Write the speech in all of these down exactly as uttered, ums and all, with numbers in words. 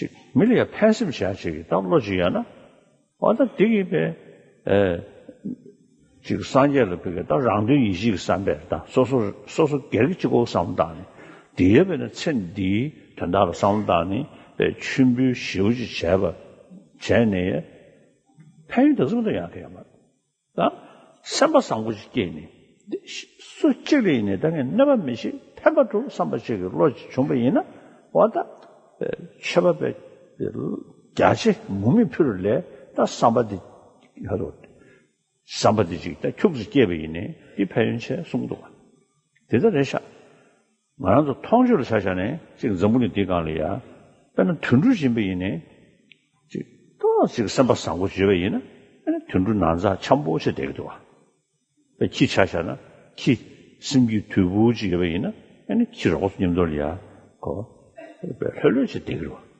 ཅིག་མི་ལ་ཡང་ཕན་སེམས་བྱ་བྱེད་ཀྱི་ད་བློ་ཅིག་ཡོད་ན། འོ་ད་དེ་གིས་པས་ཨེ་ཅིག་སངས་རྒྱས་ལ་ཕུལ་གི་ད་རང་དོན་ཡིད་བྱེད་ཀྱི་བསམ་པས་ད་སོ་སོ་སོ་སོ་སྒེར་གྱི་གཅིག་པོ་བསམ་བློ་བཏང་ནས། དེ་ཡོད་པས་ན་ཚེ་འདིའི་དོན་དག་ལ་བསམ་བློ་བཏང་ནས་པས་མཆོད་འབུལ་ཞེ་པོ་ཅིག་བྱས་པ་བྱས་ནས་ཕན་ཡོན་དེ་ཙམ་དུ་ཡང་གི་ཡོད་མ་རེད། ད་སེམས་པ་བཟང་པོ་ཅིག་སྐྱེས་ནས་འདི་སུ་གཅིག་ལ་ཡིན་ནས་ད་ངས་གནོད་པ་མི་བྱེད་ཕན་པ་སྒྲུབ་བསམ་པ་ཅིག་གི་བློ་ཅིག་བྱུང་པ་ཡིན་ན། འོ་ད་མཆོད་པ་པའི་རྒྱ་ཆེ་མུ་མེད་ཕུལ་ལས་ད་བསམ་པ་འདི་ཧ་རོ། བསམ་པ་འདི་ཅིག་ད་ཁྱུག་ཙམ་སྐྱེས་པ་ཡིན་ནས་འདི་ཕན་ཡོན་ཆེ་གསུངས་འདུག་བ། དེ་ལྟར་རེད་ཤག་ང་རང་ཚོ་མཐོང་ཆོས་ལ་ཆ་བཞག་ནས་ཅིག་འཛམ་བུ་གླིང་འདིའི་སྒང་ལ་ཡ། དཔེར་ན་དུད་འགྲོ་ཡིན་པ་ཡིན་ནས། ཅིག་ཏོག་ཅིག་སེམས་པ་བཟང་པོ་བྱས་པ་ཡིན་ན། དཔེར་ན་དུད་འགྲོ་ན་ཚ་འཆམ་པོ་བྱས་བསྡད་ཀྱི་འདུག་བ། དཔེ་ཁྱི་ཆ་བཞག་ན་ཁྱི་སེམས་རྒྱུད་དུལ་པོ་ཅིག་ཡོད་པ་ཡིན་ན། དཔེར་ན་ཁྱི་རོགས་མཉམ་དུ་ལ་ཡ་གོ། དཔེ་ལྷོད་ལྷོད་བྱས་བསྡད་ཀྱི་རེད་བ།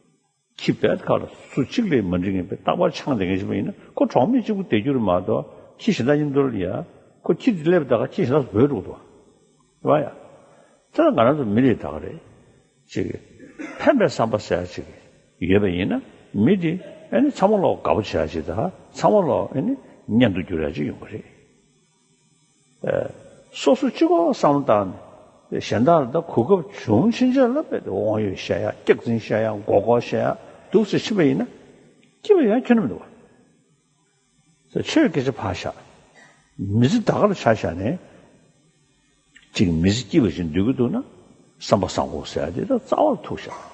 ཁྱི་བས་ཁ་ལ་སུ་གཅིག་ལས་མ་འགྲིག་མཁན་པའི་རྟག་པར་འཆང་བསྡད་མཁན་ཞིག་མ་ཡིན་ན། ཁོ་གྲོགས་མེད་གཅིག་པུ་བསྡད་རྒྱུ་རེད་མ་གཏོགས། ཁྱི་གཞན་དག་མཉམ་དུ་ལ་ཡ། ཁོ་ཁྱི་དེ་སླེབས་ད་ག་ཁྱི་གཞན་དག་འབོད་འགྲོ་གི་འདུག་བ། རེད་བ་ཡ། དེ་ལ་ང་རང་ཚོ་མི་རེ་ད་ག་རེད། ཅིག་ཕན་པའི་བསམ་པ་ཟེར་ཡ་ཅིག་ཡོད་པ་ཡིན་ན། མི་དེ་ཨ་ནི་ཚང་མ་ལོག་དགའ་པོ་བྱེད་ཡ་ཅིག་དང་། ཚང་མ་ལོག་ཨ་ནི་མཉམ་དུ་འགྱུར་ཡ་ཅིག་ཡོང་གི་རེད། སོ་སོ་གཅིག་པོ་བསམ་བློ་བཏང་ནས་གཞན་དག་ལ་ད་གོ་སྐབས་བྱུང་ཕྱིན་ཆད་ལ་དཔེ་དབང་ཡོད་བཤད་ཡ། སྐྱག་རྫུན་བཤད་ཡ། མགོ་སྐོར་བཤད་ཡ་འདུག་ཟེར་ཕྱིན་པ་ཡིན་ན། སྐྱིད་པ་ཡང་ཁྱོན་ནས་མི་འདུག་བ། ཆོས་སྐད་ཆ་ཕར་བཞག་མི་ཚེ་ད་ག་ལ་ཆ་བཞག་ནས་ཅིག་མི་ཚེ་སྐྱིད་པ་ཞིག་འདོད་ཀྱི་འདུག་ན། བསམ་པ་བཟང་པོ་ཟེར་ཡ་དེ་ད་རྩ་བར་ཐུག་བཞག